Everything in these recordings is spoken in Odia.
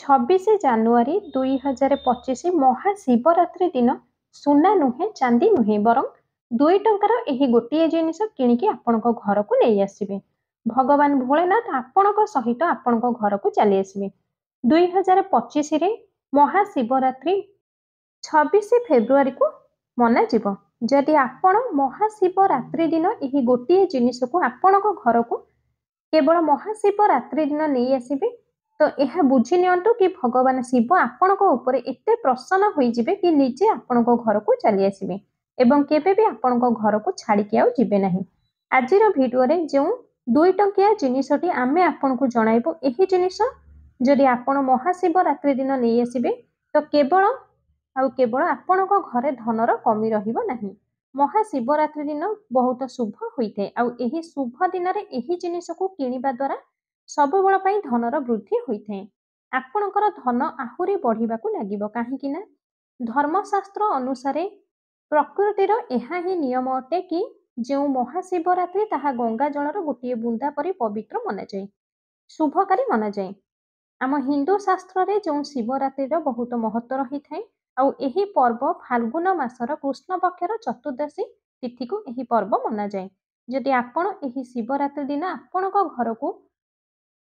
26 ଜାନୁଆରୀ 2025 ମହାଶିବରାତ୍ରି ଦିନ ସୁନା ନୁହେଁ, ଚାନ୍ଦି ନୁହେଁ, ବରଂ 2 ଟଙ୍କାର ଏହି ଗୋଟିଏ ଜିନିଷ କିଣିକି ଆପଣଙ୍କ ଘରକୁ ନେଇ ଆସିବେ। ଭଗବାନ ଭୋଳେନାଥ ଆପଣଙ୍କ ସହିତ ଆପଣଙ୍କ ଘରକୁ ଚାଲି ଆସିବେ। 2025ରେ ମହାଶିବରାତ୍ରି 26 ଫେବୃଆରୀକୁ ମନାଯିବ। ଯଦି ଆପଣ ମହାଶିବରାତ୍ରି ଦିନ ଏହି ଗୋଟିଏ ଜିନିଷକୁ ଆପଣଙ୍କ ଘରକୁ କେବଳ ମହାଶିବରାତ୍ରି ଦିନ ନେଇ ଆସିବେ, ତ ଏହା ବୁଝି ନିଅନ୍ତୁ କି ଭଗବାନ ଶିବ ଆପଣଙ୍କ ଉପରେ ଏତେ ପ୍ରସନ୍ନ ହୋଇଯିବେ କି ନିଜେ ଆପଣଙ୍କ ଘରକୁ ଚାଲି ଆସିବେ ଏବଂ କେବେ ବି ଆପଣଙ୍କ ଘରକୁ ଛାଡ଼ିକି ଆଉ ଯିବେ ନାହିଁ। ଆଜିର ଭିଡ଼ିଓରେ ଯେଉଁ 2 ଟଙ୍କିଆ ଜିନିଷଟି ଆମେ ଆପଣଙ୍କୁ ଜଣାଇବୁ, ଏହି ଜିନିଷ ଯଦି ଆପଣ ମହାଶିବରାତ୍ରି ଦିନ ନେଇ ଆସିବେ, ତ କେବଳ ଆଉ କେବଳ ଆପଣଙ୍କ ଘରେ ଧନର କମି ରହିବ ନାହିଁ। ମହାଶିବରାତ୍ରି ଦିନ ବହୁତ ଶୁଭ ହୋଇଥାଏ, ଆଉ ଏହି ଶୁଭ ଦିନରେ ଏହି ଜିନିଷକୁ କିଣିବା ଦ୍ୱାରା ସବୁବେଳ ପାଇଁ ଧନର ବୃଦ୍ଧି ହୋଇଥାଏ। ଆପଣଙ୍କର ଧନ ଆହୁରି ବଢ଼ିବାକୁ ଲାଗିବ, କାହିଁକି ନା ଧର୍ମଶାସ୍ତ୍ର ଅନୁସାରେ ପ୍ରକୃତିର ଏହା ହିଁ ନିୟମ ଅଟେ କି ଯେଉଁ ମହାଶିବରାତ୍ରି ତାହା ଗଙ୍ଗା ଜଳର ଗୋଟିଏ ବୁନ୍ଦା ପରି ପବିତ୍ର ମନାଯାଏ, ଶୁଭକାରୀ ମନାଯାଏ। ଆମ ହିନ୍ଦୁ ଶାସ୍ତ୍ରରେ ଯେଉଁ ଶିବରାତ୍ରିର ବହୁତ ମହତ୍ଵ ରହିଥାଏ, ଆଉ ଏହି ପର୍ବ ଫାଲ୍ଗୁନ ମାସର କୃଷ୍ଣ ପକ୍ଷର ଚତୁର୍ଦ୍ଦଶୀ ତିଥିକୁ ଏହି ପର୍ବ ମନାଯାଏ। ଯଦି ଆପଣ ଏହି ଶିବରାତ୍ରି ଦିନ ଆପଣଙ୍କ ଘରକୁ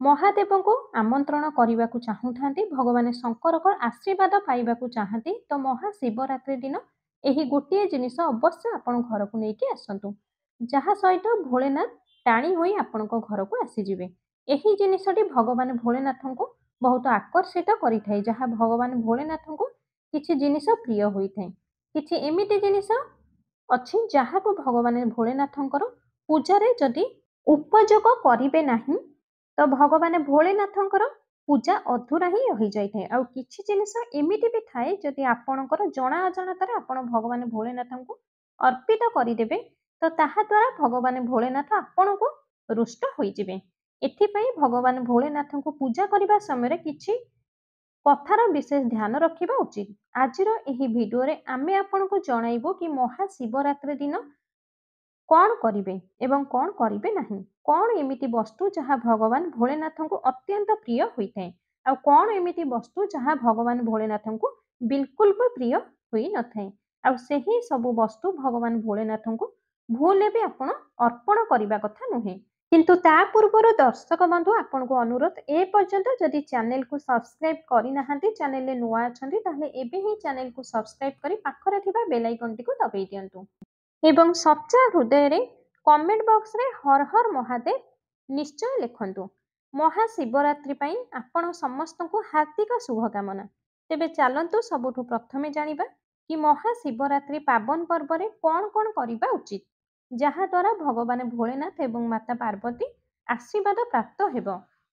ମହାଦେବଙ୍କୁ ଆମନ୍ତ୍ରଣ କରିବାକୁ ଚାହୁଁଥାନ୍ତି, ଭଗବାନ ଶଙ୍କରଙ୍କ ଆଶୀର୍ବାଦ ପାଇବାକୁ ଚାହାନ୍ତି, ତ ମହାଶିବରାତ୍ରି ଦିନ ଏହି ଗୋଟିଏ ଜିନିଷ ଅବଶ୍ୟ ଆପଣ ଘରକୁ ନେଇକି ଆସନ୍ତୁ, ଯାହା ସହିତ ଭୋଳେନାଥ ଟାଣି ହୋଇ ଆପଣଙ୍କ ଘରକୁ ଆସିଯିବେ। ଏହି ଜିନିଷଟି ଭଗବାନ ଭୋଳେନାଥଙ୍କୁ ବହୁତ ଆକର୍ଷିତ କରିଥାଏ, ଯାହା ଭଗବାନ ଭୋଳେନାଥଙ୍କୁ କିଛି ଜିନିଷ ପ୍ରିୟ ହୋଇଥାଏ। କିଛି ଏମିତି ଜିନିଷ ଅଛି ଯାହାକୁ ଭଗବାନ ଭୋଳେନାଥଙ୍କର ପୂଜାରେ ଯଦି ଉପଯୋଗ କରିବେ ନାହିଁ, ତ ଭଗବାନ ଭୋଳେନାଥଙ୍କର ପୂଜା ଅଧୁରା ହିଁ ରହିଯାଇଥାଏ। ଆଉ କିଛି ଜିନିଷ ଏମିତି ବି ଥାଏ, ଯଦି ଆପଣଙ୍କର ଜଣା ଅଜାଣତରେ ଆପଣ ଭଗବାନ ଭୋଳେନାଥଙ୍କୁ ଅର୍ପିତ କରିଦେବେ, ତ ତାହା ଦ୍ୱାରା ଭଗବାନ ଭୋଳେନାଥ ଆପଣଙ୍କୁ ରୁଷ୍ଟ ହୋଇଯିବେ। ଏଥିପାଇଁ ଭଗବାନ ଭୋଳେନାଥଙ୍କୁ ପୂଜା କରିବା ସମୟରେ କିଛି କଥାର ବିଶେଷ ଧ୍ୟାନ ରଖିବା ଉଚିତ। ଆଜିର ଏହି ଭିଡ଼ିଓରେ ଆମେ ଆପଣଙ୍କୁ ଜଣାଇବୁ କି ମହାଶିବରାତ୍ରି ଦିନ କ'ଣ କରିବେ ଏବଂ କ'ଣ କରିବେ ନାହିଁ, କ'ଣ ଏମିତି ବସ୍ତୁ ଯାହା ଭଗବାନ ଭୋଳେନାଥଙ୍କୁ ଅତ୍ୟନ୍ତ ପ୍ରିୟ ହୋଇଥାଏ, ଆଉ କ'ଣ ଏମିତି ବସ୍ତୁ ଯାହା ଭଗବାନ ଭୋଳେନାଥଙ୍କୁ ବିଲକୁଲ ବି ପ୍ରିୟ ହୋଇନଥାଏ, ଆଉ ସେହି ସବୁ ବସ୍ତୁ ଭଗବାନ ଭୋଳେନାଥଙ୍କୁ ଭୁଲରେ ବି ଆପଣ ଅର୍ପଣ କରିବା କଥା ନୁହେଁ। କିନ୍ତୁ ତା ପୂର୍ବରୁ ଦର୍ଶକ ବନ୍ଧୁ, ଆପଣଙ୍କୁ ଅନୁରୋଧ, ଏ ପର୍ଯ୍ୟନ୍ତ ଯଦି ଚ୍ୟାନେଲକୁ ସବସ୍କ୍ରାଇବ୍ କରିନାହାନ୍ତି, ଚ୍ୟାନେଲରେ ନୂଆ ଅଛନ୍ତି, ତାହେଲେ ଏବେ ହିଁ ଚ୍ୟାନେଲକୁ ସବସ୍କ୍ରାଇବ୍ କରି ପାଖରେ ଥିବା ବେଲ୍ ଆଇକନ୍ଟିକୁ ଦବାଇ ଦିଅନ୍ତୁ ଏବଂ ସଚ୍ଚା ହୃଦୟରେ କମେଣ୍ଟ ବକ୍ସରେ ହର ହର ମହାଦେବ ନିଶ୍ଚୟ ଲେଖନ୍ତୁ। ମହାଶିବରାତ୍ରି ପାଇଁ ଆପଣ ସମସ୍ତଙ୍କୁ ହାର୍ଦ୍ଦିକ ଶୁଭକାମନା। ତେବେ ଚାଲନ୍ତୁ ସବୁଠୁ ପ୍ରଥମେ ଜାଣିବା କି ମହାଶିବରାତ୍ରି ପାବନ ପର୍ବରେ କ'ଣ କ'ଣ କରିବା ଉଚିତ, ଯାହାଦ୍ୱାରା ଭଗବାନ ଭୋଳେନାଥ ଏବଂ ମାତା ପାର୍ବତୀ ଆଶୀର୍ବାଦ ପ୍ରାପ୍ତ ହେବ।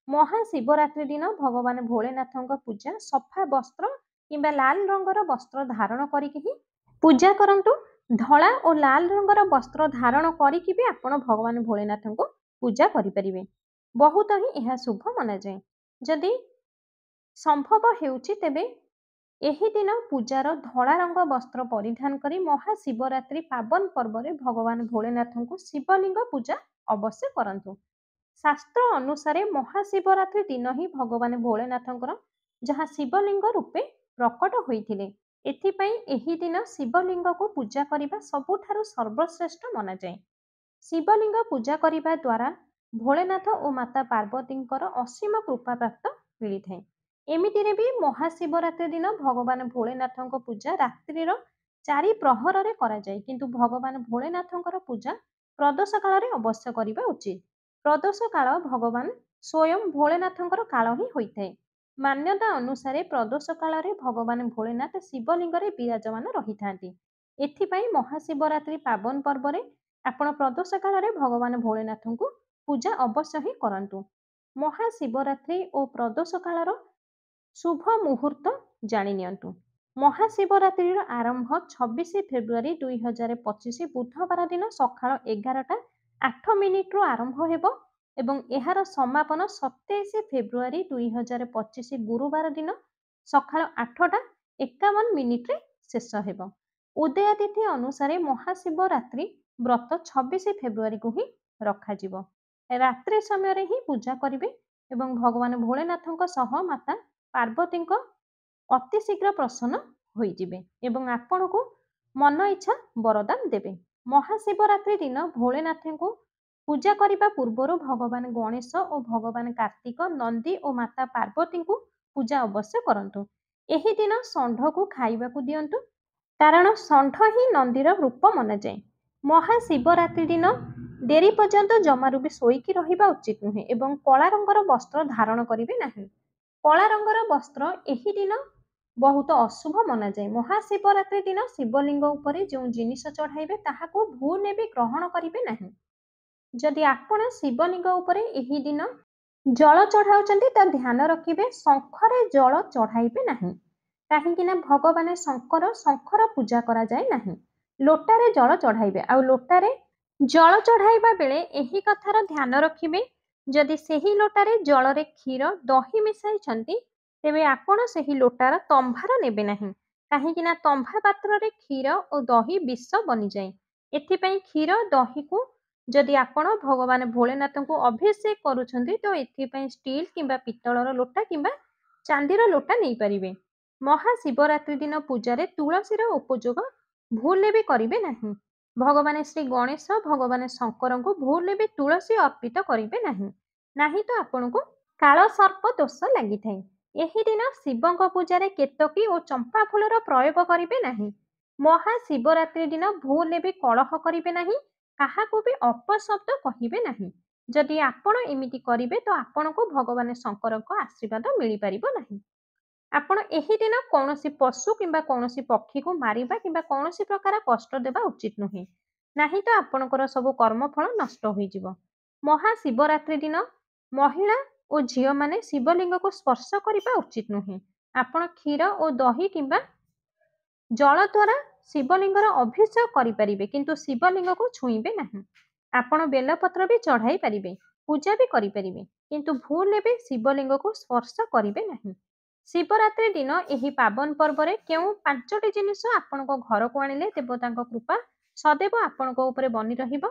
ମହାଶିବରାତ୍ରି ଦିନ ଭଗବାନ ଭୋଳେନାଥଙ୍କ ପୂଜା ସଫା ବସ୍ତ୍ର କିମ୍ବା ଲାଲ ରଙ୍ଗର ବସ୍ତ୍ର ଧାରଣ କରିକି ହିଁ ପୂଜା କରନ୍ତୁ। ଧଳା ଓ ଲାଲ ରଙ୍ଗର ବସ୍ତ୍ର ଧାରଣ କରିକି ବି ଆପଣ ଭଗବାନ ଭୋଳେନାଥଙ୍କୁ ପୂଜା କରିପାରିବେ, ବହୁତ ହିଁ ଏହା ଶୁଭ ମନାଯାଏ। ଯଦି ସମ୍ଭବ ହେଉଛି, ତେବେ ଏହି ଦିନ ପୂଜାର ଧଳା ରଙ୍ଗ ବସ୍ତ୍ର ପରିଧାନ କରି ମହାଶିବରାତ୍ରି ପାବନ ପର୍ବରେ ଭଗବାନ ଭୋଳେନାଥଙ୍କୁ ଶିବଲିଙ୍ଗ ପୂଜା ଅବଶ୍ୟ କରନ୍ତୁ। ଶାସ୍ତ୍ର ଅନୁସାରେ ମହାଶିବରାତ୍ରି ଦିନ ହିଁ ଭଗବାନ ଭୋଳେନାଥଙ୍କର ଯାହା ଶିବଲିଙ୍ଗ ରୂପେ ପ୍ରକଟ ହୋଇଥିଲେ। ଏଥିପାଇଁ ଏହି ଦିନ ଶିବଲିଙ୍ଗକୁ ପୂଜା କରିବା ସବୁଠାରୁ ସର୍ବଶ୍ରେଷ୍ଠ ମନାଯାଏ। ଶିବଲିଙ୍ଗ ପୂଜା କରିବା ଦ୍ୱାରା ଭୋଳେନାଥ ଓ ମାତା ପାର୍ବତୀଙ୍କର ଅସୀମ କୃପା ପ୍ରାପ୍ତ ମିଳିଥାଏ। ଏମିତିରେ ବି ମହାଶିବରାତ୍ରି ଦିନ ଭଗବାନ ଭୋଳେନାଥଙ୍କ ପୂଜା ରାତ୍ରିର 4 ପ୍ରହରରେ କରାଯାଏ, କିନ୍ତୁ ଭଗବାନ ଭୋଳେନାଥଙ୍କର ପୂଜା ପ୍ରଦୋଷ କାଳରେ ଅବଶ୍ୟ କରିବା ଉଚିତ। ପ୍ରଦୋଷ କାଳ ଭଗବାନ ସ୍ୱୟଂ ଭୋଳେନାଥଙ୍କର କାଳ ହିଁ ହୋଇଥାଏ। ମାନ୍ୟତା ଅନୁସାରେ ପ୍ରଦୋଷ କାଳରେ ଭଗବାନ ଭୋଳେନାଥ ଶିବଲିଙ୍ଗରେ ବିରାଜମାନ ରହିଥାନ୍ତି। ଏଥିପାଇଁ ମହାଶିବରାତ୍ରି ପାବନ ପର୍ବରେ ଆପଣ ପ୍ରଦୋଷ କାଳରେ ଭଗବାନ ଭୋଳେନାଥଙ୍କୁ ପୂଜା ଅବଶ୍ୟ ହିଁ କରନ୍ତୁ। ମହାଶିବରାତ୍ରି ଓ ପ୍ରଦୋଷ କାଳର ଶୁଭ ମୁହୂର୍ତ୍ତ ଜାଣି ନିଅନ୍ତୁ। ମହାଶିବରାତ୍ରିର ଆରମ୍ଭ 26 ଫେବୃଆରୀ 2025 ବୁଧବାର ଦିନ ସକାଳ 11ଟା 8 ମିନିଟ୍ରୁ ଆରମ୍ଭ ହେବ ଏବଂ ଏହାର ସମାପନ 27 ଫେବୃଆରୀ 2025 ଗୁରୁବାର ଦିନ ସକାଳ 8ଟା 51 ମିନିଟ୍ରେ ଶେଷ ହେବ। ଉଦୟା ତିଥି ଅନୁସାରେ ମହାଶିବରାତ୍ରି ବ୍ରତ 26 ଫେବୃଆରୀକୁ ହିଁ ରଖାଯିବ। ରାତ୍ରି ସମୟରେ ହିଁ ପୂଜା କରିବେ ଏବଂ ଭଗବାନ ଭୋଳେନାଥଙ୍କ ସହ ମାତା ପାର୍ବତୀଙ୍କ ଅତି ଶୀଘ୍ର ପ୍ରସନ୍ନ ହୋଇଯିବେ ଏବଂ ଆପଣଙ୍କୁ ମନ ଇଚ୍ଛା ବରଦାନ ଦେବେ। ମହାଶିବରାତ୍ରି ଦିନ ଭୋଳେନାଥଙ୍କୁ ପୂଜା କରିବା ପୂର୍ବରୁ ଭଗବାନ ଗଣେଶ ଓ ଭଗବାନ କାର୍ତ୍ତିକ, ନନ୍ଦୀ ଓ ମାତା ପାର୍ବତୀଙ୍କୁ ପୂଜା ଅବଶ୍ୟ କରନ୍ତୁ। ଏହି ଦିନ ଷଣ୍ଢକୁ ଖାଇବାକୁ ଦିଅନ୍ତୁ, କାରଣ ଷଣ୍ଢ ହିଁ ନନ୍ଦୀର ରୂପ ମନାଯାଏ। ମହାଶିବରାତ୍ରି ଦିନ ଡେରି ପର୍ଯ୍ୟନ୍ତ ଜମାରୁ ବି ଶୋଇକି ରହିବା ଉଚିତ ନୁହେଁ ଏବଂ କଳା ରଙ୍ଗର ବସ୍ତ୍ର ଧାରଣ କରିବେ ନାହିଁ। କଳା ରଙ୍ଗର ବସ୍ତ୍ର ଏହି ଦିନ ବହୁତ ଅଶୁଭ ମନାଯାଏ। ମହାଶିବରାତ୍ରି ଦିନ ଶିବଲିଙ୍ଗ ଉପରେ ଯେଉଁ ଜିନିଷ ଚଢ଼ାଇବେ ତାହାକୁ ଭୁଲରେ ବି ଗ୍ରହଣ କରିବେ ନାହିଁ। ଯଦି ଆପଣ ଶିବଲିଙ୍ଗ ଉପରେ ଏହି ଦିନ ଜଳ ଚଢ଼ାଉଛନ୍ତି ତ ଧ୍ୟାନ ରଖିବେ, ଶଙ୍ଖରେ ଜଳ ଚଢ଼ାଇବେ ନାହିଁ, କାହିଁକି ନା ଭଗବାନ ଶଙ୍କର, ଶଙ୍ଖର ପୂଜା କରାଯାଏ ନାହିଁ। ଲୋଟାରେ ଜଳ ଚଢ଼ାଇବେ। ଆଉ ଲୋଟାରେ ଜଳ ଚଢ଼ାଇବା ବେଳେ ଏହି କଥାର ଧ୍ୟାନ ରଖିବେ, ଯଦି ସେହି ଲୋଟାରେ ଜଳରେ କ୍ଷୀର ଦହି ମିଶାଇଛନ୍ତି ତେବେ ଆପଣ ସେହି ଲୋଟାର ତମ୍ଭାର ନେବେ ନାହିଁ, କାହିଁକି ନା ତମ୍ଭା ପାତ୍ରରେ କ୍ଷୀର ଓ ଦହି ବିଷ ବନିଯାଏ। ଏଥିପାଇଁ କ୍ଷୀର ଦହିକୁ ଯଦି ଆପଣ ଭଗବାନ ଭୋଳେନାଥଙ୍କୁ ଅଭିଷେକ କରୁଛନ୍ତି ତ ଏଥିପାଇଁ ଷ୍ଟିଲ୍ କିମ୍ବା ପିତ୍ତଳର ଲୋଟା କିମ୍ବା ଚାନ୍ଦିର ଲୋଟା ନେଇପାରିବେ। ମହାଶିବରାତ୍ରି ଦିନ ପୂଜାରେ ତୁଳସୀର ଉପଯୋଗ ଭୁଲରେ ବି କରିବେ ନାହିଁ। ଭଗବାନ ଶ୍ରୀ ଗଣେଶ, ଭଗବାନ ଶଙ୍କରଙ୍କୁ ଭୁଲରେ ବି ତୁଳସୀ ଅର୍ପିତ କରିବେ ନାହିଁ, ନାହିଁ ତ ଆପଣଙ୍କୁ କାଳ ସର୍ପ ଦୋଷ ଲାଗିଥାଏ। ଏହି ଦିନ ଶିବଙ୍କ ପୂଜାରେ କେତକୀ ଓ ଚମ୍ପା ଫୁଲର ପ୍ରୟୋଗ କରିବେ ନାହିଁ। ମହାଶିବରାତ୍ରି ଦିନ ଭୁଲରେ ବି କଳହ କରିବେ ନାହିଁ, କାହାକୁ ବି ଅପଶବ୍ଦ କହିବେ ନାହିଁ। ଯଦି ଆପଣ ଏମିତି କରିବେ ତ ଆପଣଙ୍କୁ ଭଗବାନ ଶଙ୍କରଙ୍କ ଆଶୀର୍ବାଦ ମିଳିପାରିବ ନାହିଁ। ଆପଣ ଏହି ଦିନ କୌଣସି ପଶୁ କିମ୍ବା କୌଣସି ପକ୍ଷୀକୁ ମାରିବା କିମ୍ବା କୌଣସି ପ୍ରକାର କଷ୍ଟ ଦେବା ଉଚିତ ନୁହେଁ, ନାହିଁ ତ ଆପଣଙ୍କର ସବୁ କର୍ମଫଳ ନଷ୍ଟ ହୋଇଯିବ। ମହାଶିବରାତ୍ରି ଦିନ ମହିଳା ଓ ଝିଅମାନେ ଶିବଲିଙ୍ଗକୁ ସ୍ପର୍ଶ କରିବା ଉଚିତ ନୁହେଁ। ଆପଣ କ୍ଷୀର ଓ ଦହି କିମ୍ବା ଜଳ ଦ୍ୱାରା ଶିବଲିଙ୍ଗର ଅଭିଷେକ କରିପାରିବେ, କିନ୍ତୁ ଶିବଲିଙ୍ଗକୁ ଛୁଇଁବେ ନାହିଁ। ଆପଣ ବେଲପତ୍ର ବି ଚଢ଼ାଇ ପାରିବେ, ପୂଜା ବି କରିପାରିବେ, କିନ୍ତୁ ଭୁଲରେ ବି ଶିବଲିଙ୍ଗକୁ ସ୍ପର୍ଶ କରିବେ ନାହିଁ। ଶିବରାତ୍ରି ଦିନ ଏହି ପାବନ ପର୍ବରେ କେଉଁ 5ଟି ଜିନିଷ ଆପଣଙ୍କ ଘରକୁ ଆଣିଲେ ଦେବତାଙ୍କ କୃପା ସदैବ ଆପଣଙ୍କ ଉପରେ ବନି ରହିବ,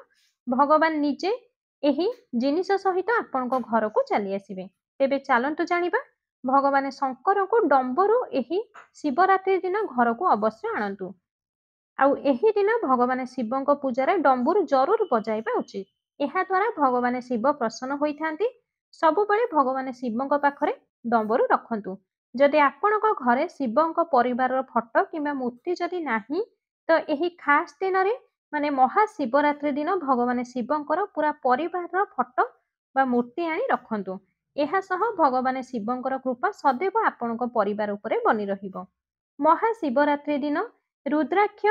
ଭଗବାନ ନିଜେ ଏହି ଜିନିଷ ସହିତ ଆପଣଙ୍କ ଘରକୁ ଚାଲି ଆସିବେ। ତେବେ ଚାଲନ୍ତୁ ଜାଣିବା, ଭଗବାନ ଶଙ୍କରଙ୍କୁ ଡମ୍ବରୁ ଏହି ଶିବରାତ୍ରି ଦିନ ଘରକୁ ଅବଶ୍ୟ ଆଣନ୍ତୁ। ଆଉ ଏହି ଦିନ ଭଗବାନ ଶିବଙ୍କ ପୂଜାରେ ଡମ୍ବୁରୁ ଜରୁର ବଜାଇବା ଉଚିତ। ଏହାଦ୍ୱାରା ଭଗବାନ ଶିବ ପ୍ରସନ୍ନ ହୋଇଥାନ୍ତି। ସବୁବେଳେ ଭଗବାନ ଶିବଙ୍କ ପାଖରେ ଡମ୍ବରୁ ରଖନ୍ତୁ। ଯଦି ଆପଣଙ୍କ ଘରେ ଶିବଙ୍କ ପରିବାରର ଫଟୋ କିମ୍ବା ମୂର୍ତ୍ତି ଯଦି ନାହିଁ ତ ଏହି ଖାସ ଦିନରେ, ମାନେ ମହାଶିବରାତ୍ରି ଦିନ ଭଗବାନ ଶିବଙ୍କର ପୁରା ପରିବାରର ଫଟୋ ବା ମୂର୍ତ୍ତି ଆଣି ରଖନ୍ତୁ। ଏହା ସହ ଭଗବାନ ଶିବଙ୍କର କୃପା ସदैବ ଆପଣଙ୍କ ପରିବାର ଉପରେ ବନି ରହିବ। ମହାଶିବରାତ୍ରି ଦିନ ରୁଦ୍ରାକ୍ଷ,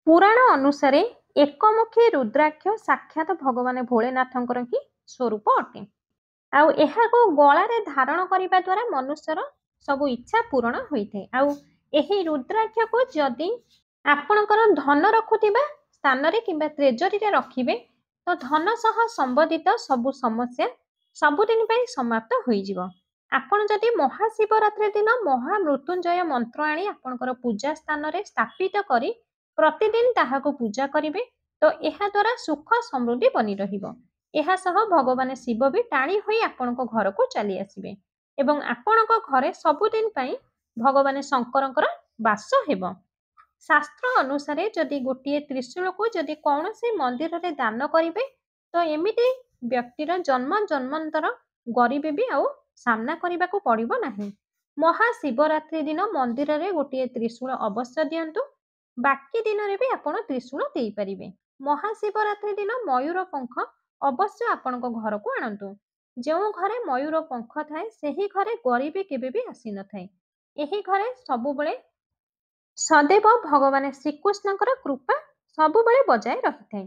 ପୁରାଣ ଅନୁସାରେ ଏକମୁଖୀ ରୁଦ୍ରାକ୍ଷ ସାକ୍ଷାତ ଭଗବାନ ଭୋଳେନାଥଙ୍କର ହିଁ ସ୍ୱରୂପ ଅଟେ। ଆଉ ଏହାକୁ ଗଳାରେ ଧାରଣ କରିବା ଦ୍ୱାରା ମନୁଷ୍ୟର ସବୁ ଇଚ୍ଛା ପୂରଣ ହୋଇଥାଏ। ଆଉ ଏହି ରୁଦ୍ରାକ୍ଷକୁ ଯଦି ଆପଣଙ୍କର ଧନ ରଖୁଥିବା ସ୍ଥାନରେ କିମ୍ବା ଟ୍ରେଜରୀରେ ରଖିବେ ତ ଧନ ସହ ସମ୍ବନ୍ଧିତ ସବୁ ସମସ୍ୟା ସବୁଦିନ ପାଇଁ ସମାପ୍ତ ହୋଇଯିବ। ଆପଣ ଯଦି ମହାଶିବରାତ୍ରି ଦିନ ମହାମୃତ୍ୟୁଞ୍ଜୟ ମନ୍ତ୍ର ଆଣି ଆପଣଙ୍କର ପୂଜା ସ୍ଥାନରେ ସ୍ଥାପିତ କରି ପ୍ରତିଦିନ ତାହାକୁ ପୂଜା କରିବେ ତ ଏହାଦ୍ୱାରା ସୁଖ ସମୃଦ୍ଧି ବନି ରହିବ। ଏହା ସହ ଭଗବାନ ଶିବ ବି ଟାଣି ହୋଇ ଆପଣଙ୍କ ଘରକୁ ଚାଲି ଆସିବେ ଏବଂ ଆପଣଙ୍କ ଘରେ ସବୁଦିନ ପାଇଁ ଭଗବାନ ଶଙ୍କରଙ୍କର ବାସ ହେବ। ଶାସ୍ତ୍ର ଅନୁସାରେ ଯଦି ଗୋଟିଏ ତ୍ରିଶୂଳକୁ ଯଦି କୌଣସି ମନ୍ଦିରରେ ଦାନ କରିବେ ତ ଏମିତି ବ୍ୟକ୍ତିର ଜନ୍ମ ଜନ୍ମାନ୍ତର ଗରିବୀ ବି ଆଉ ସାମ୍ନା କରିବାକୁ ପଡ଼ିବ ନାହିଁ। ମହାଶିବରାତ୍ରି ଦିନ ମନ୍ଦିରରେ ଗୋଟିଏ ତ୍ରିଶୂଳ ଅବଶ୍ୟ ଦିଅନ୍ତୁ, ବାକି ଦିନରେ ବି ଆପଣ ତ୍ରିଶୂଳ ଦେଇପାରିବେ। ମହାଶିବରାତ୍ରି ଦିନ ମୟୂର ପଙ୍ଖ ଅବଶ୍ୟ ଆପଣଙ୍କ ଘରକୁ ଆଣନ୍ତୁ। ଯେଉଁ ଘରେ ମୟୂର ପଙ୍ଖ ଥାଏ ସେହି ଘରେ ଗରିବୀ କେବେ ବି ଆସିନଥାଏ। ଏହି ଘରେ ସବୁବେଳେ ସदैବ ଭଗବାନ ଶ୍ରୀକୃଷ୍ଣଙ୍କର କୃପା ସବୁବେଳେ ବଜାୟ ରହିଥାଏ।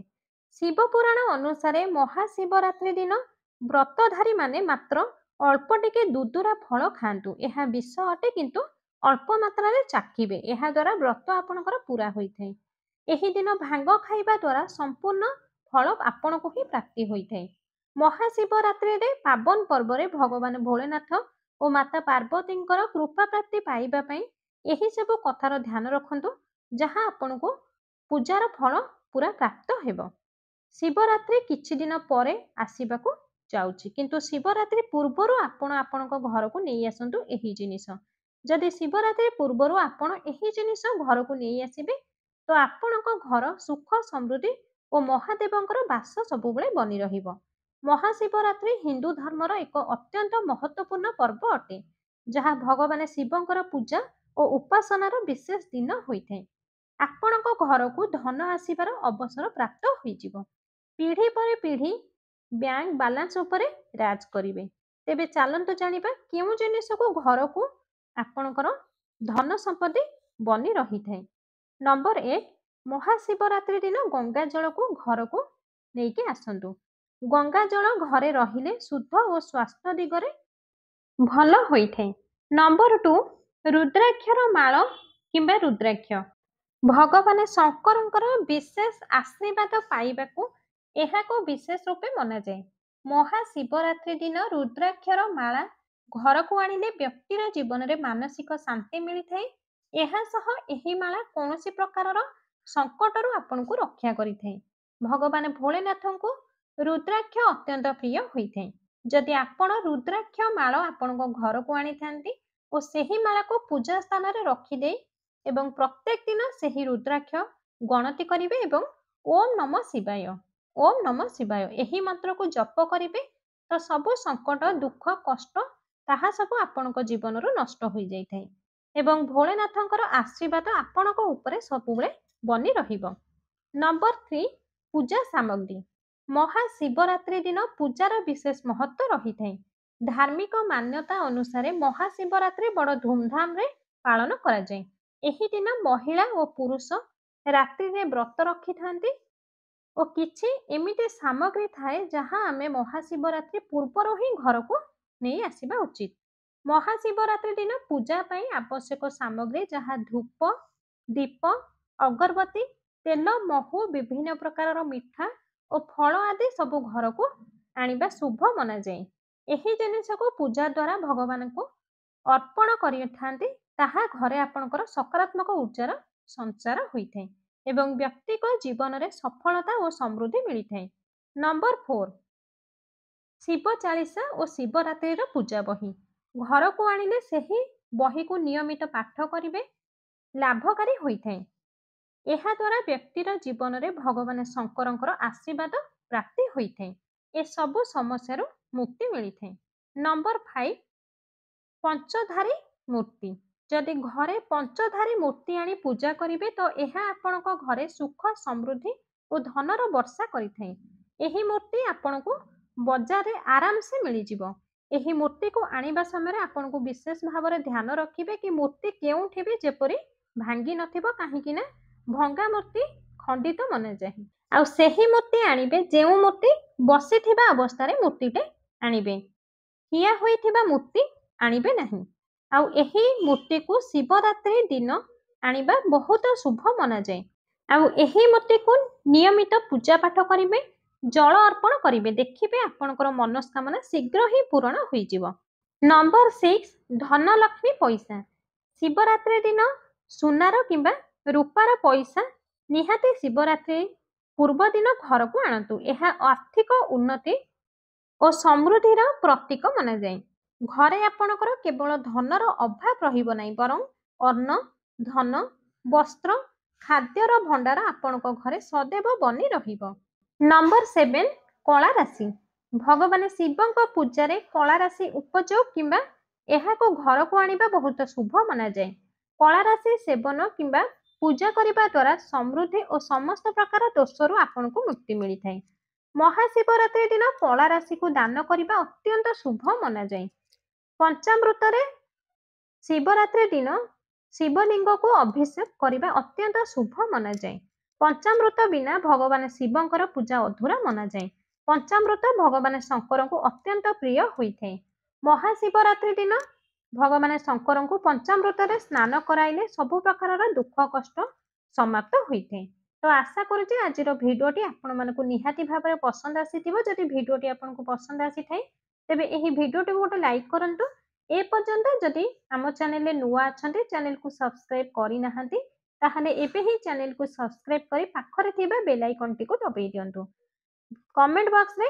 ଶିବପୁରାଣ ଅନୁସାରେ ମହାଶିବରାତ୍ରି ଦିନ ବ୍ରତଧାରୀ ମାନେ ମାତ୍ର ଅଳ୍ପ ଟିକେ ଦୁଦୁରା ଫଳ ଖାଆନ୍ତୁ। ଏହା ବିଷ ଅଟେ, କିନ୍ତୁ ଅଳ୍ପ ମାତ୍ରାରେ ଚାଖିବେ। ଏହାଦ୍ୱାରା ବ୍ରତ ଆପଣଙ୍କର ପୁରା ହୋଇଥାଏ। ଏହି ଦିନ ଭାଙ୍ଗ ଖାଇବା ଦ୍ୱାରା ସମ୍ପୂର୍ଣ୍ଣ ଫଳ ଆପଣଙ୍କୁ ହିଁ ପ୍ରାପ୍ତି ହୋଇଥାଏ। ମହାଶିବରାତ୍ରିରେ ପାବନ ପର୍ବରେ ଭଗବାନ ଭୋଳେନାଥ ଓ ମାତା ପାର୍ବତୀଙ୍କର କୃପା ପ୍ରାପ୍ତି ପାଇବା ପାଇଁ ଏହି ସବୁ କଥାର ଧ୍ୟାନ ରଖନ୍ତୁ, ଯାହା ଆପଣଙ୍କୁ ପୂଜାର ଫଳ ପୁରା ପ୍ରାପ୍ତ ହେବ। ଶିବରାତ୍ରି କିଛି ଦିନ ପରେ ଆସିବାକୁ ଯାଉଛି, କିନ୍ତୁ ଶିବରାତ୍ରି ପୂର୍ବରୁ ଆପଣ ଆପଣଙ୍କ ଘରକୁ ନେଇ ଆସନ୍ତୁ ଏହି ଜିନିଷ। ଯଦି ଶିବରାତ୍ରି ପୂର୍ବରୁ ଆପଣ ଏହି ଜିନିଷ ଘରକୁ ନେଇ ଆସିବେ ତ ଆପଣଙ୍କ ଘର ସୁଖ, ସମୃଦ୍ଧି ଓ ମହାଦେବଙ୍କର ବାସ ସବୁବେଳେ ବନି ରହିବ। ମହାଶିବରାତ୍ରି ହିନ୍ଦୁ ଧର୍ମର ଏକ ଅତ୍ୟନ୍ତ ମହତ୍ତ୍ୱପୂର୍ଣ୍ଣ ପର୍ବ ଅଟେ, ଯାହା ଭଗବାନ ଶିବଙ୍କର ପୂଜା ଓ ଉପାସନାର ବିଶେଷ ଦିନ ହୋଇଥାଏ। ଆପଣଙ୍କ ଘରକୁ ଧନ ଆସିବାର ଅବସର ପ୍ରାପ୍ତ ହୋଇଯିବ। ପିଢ଼ି ପରେ ପିଢ଼ି ବ୍ୟାଙ୍କ ବାଲାନ୍ସ ଉପରେ ରାଜ କରିବେ। ତେବେ ଚାଲନ୍ତୁ ଜାଣିବା କେଉଁ ଜିନିଷକୁ ଘରକୁ ଆପଣଙ୍କର ଧନ ସମ୍ପତ୍ତି ବନି ରହିଥାଏ। ନମ୍ବର 1, ମହାଶିବରାତ୍ରି ଦିନ ଗଙ୍ଗା ଜଳକୁ ଘରକୁ ନେଇକି ଆସନ୍ତୁ। ଗଙ୍ଗା ଜଳ ଘରେ ରହିଲେ ଶୁଦ୍ଧ ଓ ସ୍ୱାସ୍ଥ୍ୟ ଦିଗରେ ଭଲ ହୋଇଥାଏ। ନମ୍ବର 2, ରୁଦ୍ରାକ୍ଷର ମାଳ କିମ୍ବା ରୁଦ୍ରାକ୍ଷ। ଭଗବାନ ଶଙ୍କରଙ୍କର ବିଶେଷ ଆଶୀର୍ବାଦ ପାଇବାକୁ ଏହାକୁ ବିଶେଷ ରୂପେ ମନାଯାଏ। ମହାଶିବରାତ୍ରି ଦିନ ରୁଦ୍ରାକ୍ଷର ମାଳା ଘରକୁ ଆଣିଲେ ବ୍ୟକ୍ତିର ଜୀବନରେ ମାନସିକ ଶାନ୍ତି ମିଳିଥାଏ। ଏହା ସହ ଏହି ମାଳା କୌଣସି ପ୍ରକାରର ସଙ୍କଟରୁ ଆପଣଙ୍କୁ ରକ୍ଷା କରିଥାଏ। ଭଗବାନ ଭୋଳେନାଥଙ୍କୁ ରୁଦ୍ରାକ୍ଷ ଅତ୍ୟନ୍ତ ପ୍ରିୟ ହୋଇଥାଏ। ଯଦି ଆପଣ ରୁଦ୍ରାକ୍ଷ ମାଳ ଆପଣଙ୍କ ଘରକୁ ଆଣିଥାନ୍ତି ଓ ସେହି ମାଳାକୁ ପୂଜା ସ୍ଥାନରେ ରଖିଦେଇ ଏବଂ ପ୍ରତ୍ୟେକ ଦିନ ସେହି ରୁଦ୍ରାକ୍ଷ ଗଣତି କରିବେ ଏବଂ ଓମ୍ ନମ ଶିବାୟ, ଓମ୍ ନମ ଶିବାୟ ଏହି ମନ୍ତ୍ରକୁ ଜପ କରିବେ ତ ସବୁ ସଙ୍କଟ, ଦୁଃଖ, କଷ୍ଟ ତାହା ସବୁ ଆପଣଙ୍କ ଜୀବନରୁ ନଷ୍ଟ ହୋଇଯାଇଥାଏ ଏବଂ ଭୋଳେନାଥଙ୍କର ଆଶୀର୍ବାଦ ଆପଣଙ୍କ ଉପରେ ସବୁବେଳେ ବନି ରହିବ। ନମ୍ବର 3, ପୂଜା ସାମଗ୍ରୀ। ମହାଶିବରାତ୍ରି ଦିନ ପୂଜାର ବିଶେଷ ମହତ୍ଵ ରହିଥାଏ। ଧାର୍ମିକ ମାନ୍ୟତା ଅନୁସାରେ ମହାଶିବରାତ୍ରି ବଡ଼ ଧୁମଧାମରେ ପାଳନ କରାଯାଏ। ଏହି ଦିନ ମହିଳା ଓ ପୁରୁଷ ରାତ୍ରିରେ ବ୍ରତ ରଖିଥାନ୍ତି ଓ କିଛି ଏମିତି ସାମଗ୍ରୀ ଥାଏ ଯାହା ଆମେ ମହାଶିବରାତ୍ରି ପୂର୍ବରୁ ହିଁ ଘରକୁ ନେଇ ଆସିବା ଉଚିତ। ମହାଶିବରାତ୍ରି ଦିନ ପୂଜା ପାଇଁ ଆବଶ୍ୟକ ସାମଗ୍ରୀ ଯାହା ଧୂପ, ଦୀପ, ଅଗରବତୀ, ତେଲ, ମହୁ, ବିଭିନ୍ନ ପ୍ରକାରର ମିଠା ଓ ଫଳ ଆଦି ସବୁ ଘରକୁ ଆଣିବା ଶୁଭ ମନାଯାଏ। ଏହି ଜିନିଷକୁ ପୂଜା ଦ୍ୱାରା ଭଗବାନଙ୍କୁ ଅର୍ପଣ କରିଥାନ୍ତି, ତାହା ଘରେ ଆପଣଙ୍କର ସକାରାତ୍ମକ ଉର୍ଜାର ସଞ୍ଚାର ହୋଇଥାଏ ଏବଂ ବ୍ୟକ୍ତିଙ୍କ ଜୀବନରେ ସଫଳତା ଓ ସମୃଦ୍ଧି ମିଳିଥାଏ। ନମ୍ବର 4, ଶିବ ଚାଳିଶା ଓ ଶିବରାତ୍ରିର ପୂଜା ବହି ଘରକୁ ଆଣିଲେ ସେହି ବହିକୁ ନିୟମିତ ପାଠ କରିବେ, ଲାଭକାରୀ ହୋଇଥାଏ। ଏହାଦ୍ୱାରା ବ୍ୟକ୍ତିର ଜୀବନରେ ଭଗବାନ ଶଙ୍କରଙ୍କର ଆଶୀର୍ବାଦ ପ୍ରାପ୍ତି ହୋଇଥାଏ, ଏସବୁ ସମସ୍ୟାରୁ ମୁକ୍ତି ମିଳିଥାଏ। ନମ୍ବର 5, ପଞ୍ଚଧାରୀ ମୂର୍ତ୍ତି। ଯଦି ଘରେ ପଞ୍ଚଧାରୀ ମୂର୍ତ୍ତି ଆଣି ପୂଜା କରିବେ ତ ଏହା ଆପଣଙ୍କ ଘରେ ସୁଖ, ସମୃଦ୍ଧି ଓ ଧନର ବର୍ଷା କରିଥାଏ। ଏହି ମୂର୍ତ୍ତି ଆପଣଙ୍କୁ ବଜାରରେ ଆରାମସେ ମିଳିଯିବ। ଏହି ମୂର୍ତ୍ତିକୁ ଆଣିବା ସମୟରେ ଆପଣଙ୍କୁ ବିଶେଷ ଭାବରେ ଧ୍ୟାନ ରଖିବେ କି ମୂର୍ତ୍ତି କେଉଁଠି ବି ଯେପରି ଭାଙ୍ଗି ନଥିବ, କାହିଁକି ନା ଭଙ୍ଗା ମୂର୍ତ୍ତି ଖଣ୍ଡିତ ମନାଯାଏ। ଆଉ ସେହି ମୂର୍ତ୍ତି ଆଣିବେ ଯେଉଁ ମୂର୍ତ୍ତି ବସିଥିବା ଅବସ୍ଥାରେ ମୂର୍ତ୍ତିଟେ ଆଣିବେ, ଠିଆ ହୋଇଥିବା ମୂର୍ତ୍ତି ଆଣିବେ ନାହିଁ। ଆଉ ଏହି ମୂର୍ତ୍ତିକୁ ଶିବରାତ୍ରି ଦିନ ଆଣିବା ବହୁତ ଶୁଭ ମନାଯାଏ। ଆଉ ଏହି ମୂର୍ତ୍ତିକୁ ନିୟମିତ ପୂଜା ପାଠ କରିବେ, ଜଳ ଅର୍ପଣ କରିବେ, ଦେଖିବେ ଆପଣଙ୍କର ମନସ୍କାମନା ଶୀଘ୍ର ହିଁ ପୂରଣ ହୋଇଯିବ। ନମ୍ବର 6, ଧନଲକ୍ଷ୍ମୀ ପଇସା। ଶିବରାତ୍ରି ଦିନ ସୁନାର କିମ୍ବା ରୂପାର ପଇସା ନିହାତି ଶିବରାତ୍ରି ପୂର୍ବ ଦିନ ଘରକୁ ଆଣନ୍ତୁ। ଏହା ଆର୍ଥିକ ଉନ୍ନତି ଓ ସମୃଦ୍ଧିର ପ୍ରତୀକ ମନାଯାଏ। ଘରେ ଆପଣଙ୍କର କେବଳ ଧନର ଅଭାବ ରହିବ ନାହିଁ, ବରଂ ଅନ୍ନ, ଧନ, ବସ୍ତ୍ର, ଖାଦ୍ୟର ଭଣ୍ଡାର ଆପଣଙ୍କ ଘରେ ସदैବ ବନି ରହିବ। ନମ୍ବର 7, କଳା ରାଶି। ଭଗବାନ ଶିବଙ୍କ ପୂଜାରେ କଳା ରାଶି ଉପଯୋଗ କିମ୍ବା ଏହାକୁ ଘରକୁ ଆଣିବା ବହୁତ ଶୁଭ ମନାଯାଏ। କଳା ରାଶି ସେବନ କିମ୍ବା ପୂଜା କରିବା ଦ୍ୱାରା ସମୃଦ୍ଧି ଓ ସମସ୍ତ ପ୍ରକାର ଦୋଷରୁ ଆପଣଙ୍କୁ ମୁକ୍ତି ମିଳିଥାଏ। ମହାଶିବରାତ୍ରି ଦିନ କଳା ରାଶିକୁ ଦାନ କରିବା ଅତ୍ୟନ୍ତ ଶୁଭ ମନାଯାଏ। ପଞ୍ଚାମୃତରେ ଶିବରାତ୍ରି ଦିନ ଶିବଲିଙ୍ଗକୁ ଅଭିଷେକ କରିବା ଅତ୍ୟନ୍ତ ଶୁଭ ମନାଯାଏ। ପଞ୍ଚାମୃତ ବିନା ଭଗବାନ ଶିବଙ୍କର ପୂଜା ଅଧୁରା ମନାଯାଏ। ପଞ୍ଚାମୃତ ଭଗବାନ ଶଙ୍କରଙ୍କୁ ଅତ୍ୟନ୍ତ ପ୍ରିୟ ହୋଇଥାଏ। ମହାଶିବରାତ୍ରି ଦିନ ଭଗବାନ ଶଙ୍କରଙ୍କୁ ପଞ୍ଚାମୃତରେ ସ୍ନାନ କରାଇଲେ ସବୁ ପ୍ରକାରର ଦୁଃଖ କଷ୍ଟ ସମାପ୍ତ ହୋଇଥାଏ। ତ ଆଶା କରୁଛି ଆଜିର ଭିଡ଼ିଓଟି ଆପଣମାନଙ୍କୁ ନିହାତି ଭାବରେ ପସନ୍ଦ ଆସିଥିବ। ଯଦି ଭିଡ଼ିଓଟି ଆପଣଙ୍କୁ ପସନ୍ଦ ଆସିଥାଏ ତେବେ ଏହି ଭିଡ଼ିଓଟିକୁ ଗୋଟେ ଲାଇକ୍ କରନ୍ତୁ। ଏ ପର୍ଯ୍ୟନ୍ତ ଯଦି ଆମ ଚ୍ୟାନେଲରେ ନୂଆ ଅଛନ୍ତି, ଚ୍ୟାନେଲକୁ ସବସ୍କ୍ରାଇବ୍ କରିନାହାନ୍ତି, ତାହେଲେ ଏବେ ହିଁ ଚ୍ୟାନେଲକୁ ସବସ୍କ୍ରାଇବ୍ କରି ପାଖରେ ଥିବା ବେଲ୍ ଆଇକନ୍ଟିକୁ ଦବାଇ ଦିଅନ୍ତୁ। କମେଣ୍ଟ ବକ୍ସରେ